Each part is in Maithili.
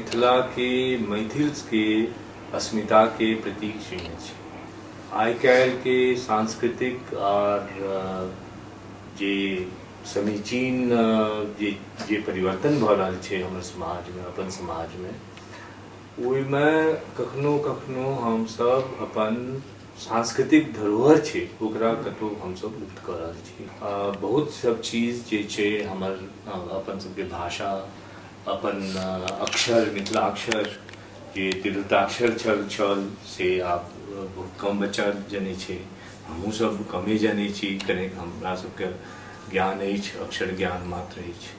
मिथिलाके, मैथिलके अस्मिताके प्रतीक चिन्ह छै। आइ काल्हिके सांस्कृतिक आर जे समीचीन जे जे परिवर्तन भऽ रहल छै हमर समाजमे, अपन समाजमे, ओहिमे कखनो कखनो हमसब अपन सांस्कृतिक धरोहर छै ओकरा कतहु हमसब लुप्त कऽ रहल छी। बहुत सब चीज जे छै हमर अपन सबके भाषा, अपन अक्षर, मिथिलाक्षर जे तिरुताक्षर छल छल से आब बहुत कम बच्चा जनै छै, हमहूँ सब कमे जनै छी, कनेक हमरा सबके ज्ञान अछि, अक्षर ज्ञान मात्र अछि।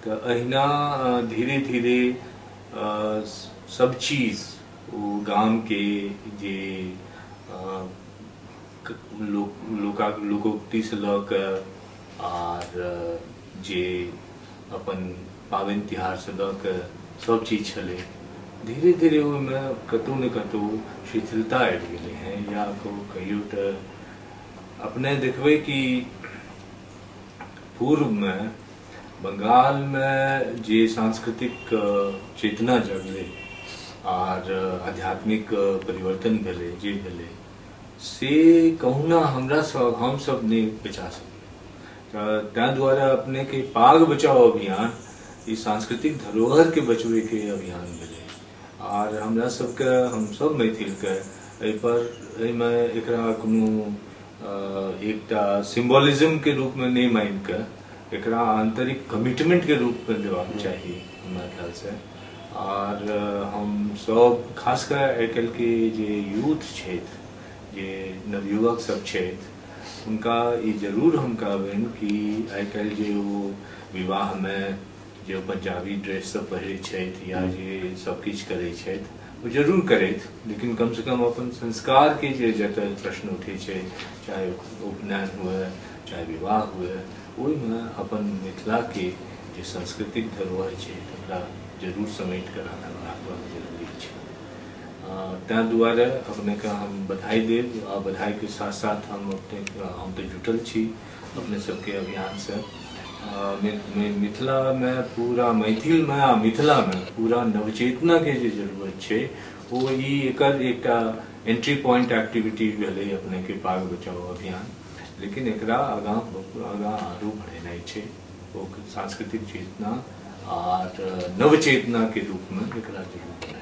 तऽ अहिना धीरे धीरे सब चीज ओ गामके जे लोकोक्तिसँ लऽ कऽ आर जे अपन पाबनि तिहारसँ लऽ कऽ सब चीज छलै, धीरे धीरे ओहिमे कतहु ने कतहु शिथिलता आबि गेलै हेँ। या कहियौ तऽ अपने देखबै कि पूर्वमे बंगालमे जे सांस्कृतिक चेतना जगलै आर आध्यात्मिक परिवर्तन भेलै, जे भेलै से कहुना हमरा सब हमसब नहि बचा सकलियै। तऽ ताहि दुआरे अपनेके पाग बचाओ अभियान ई सांस्कृतिक धरोहरके बचबैके अभियान भेलै। आर हमरा सबके, हमसब मैथिलके एहिपर एहिमे एकरा कोनो एकटा सिम्बोलिज्मके रूपमे नहि मानिकऽ एकरा आन्तरिक कमिटमेंटके रूपमे लेबाक चाही हमरा ख्यालसँ। आर हम सब खास कऽ आइ काल्हिके जे यूथ छथि, जे नवयुवक सब छथि, हुनका ई जरूर हम कहबनि कि आइ काल्हि जे ओ विवाहमे जे पंजाबी ड्रेस सब पहिरै छथि या जे सब किछु करै छथि ओ जरूर करथि, लेकिन कमसँ कम अपन संस्कारके जे जतऽ प्रश्न उठै छै, चाहे उपनयन हुए चाहे विवाह हुए, ओहिमे अपन मिथिलाके जे सांस्कृतिक धरोहर छै तकरा जरूर समेट कऽ राखबाक जरूरी छै। ताहि दुआरे अपनेके हम बधाई देब आ बधाईके साथ साथ हम अपने हम तऽ जुटल छी अपने सबके अभियानसँ। मिथिलामे पूरा, मैथिलमे आ मिथिलामे पूरा नवचेतनाके जे जरूरत छै ओ ई एकर एकटा एंट्री पॉइंट एक्टिविटी भेलै अपनेके पाग बचाओ अभियान, लेकिन एकरा आगाँ आगाँ आरो बढ़ेनाइ छै। ओ सांस्कृतिक चेतना आर नवचेतनाके रूपमे एकरा जरूर बढ़ेनाइ।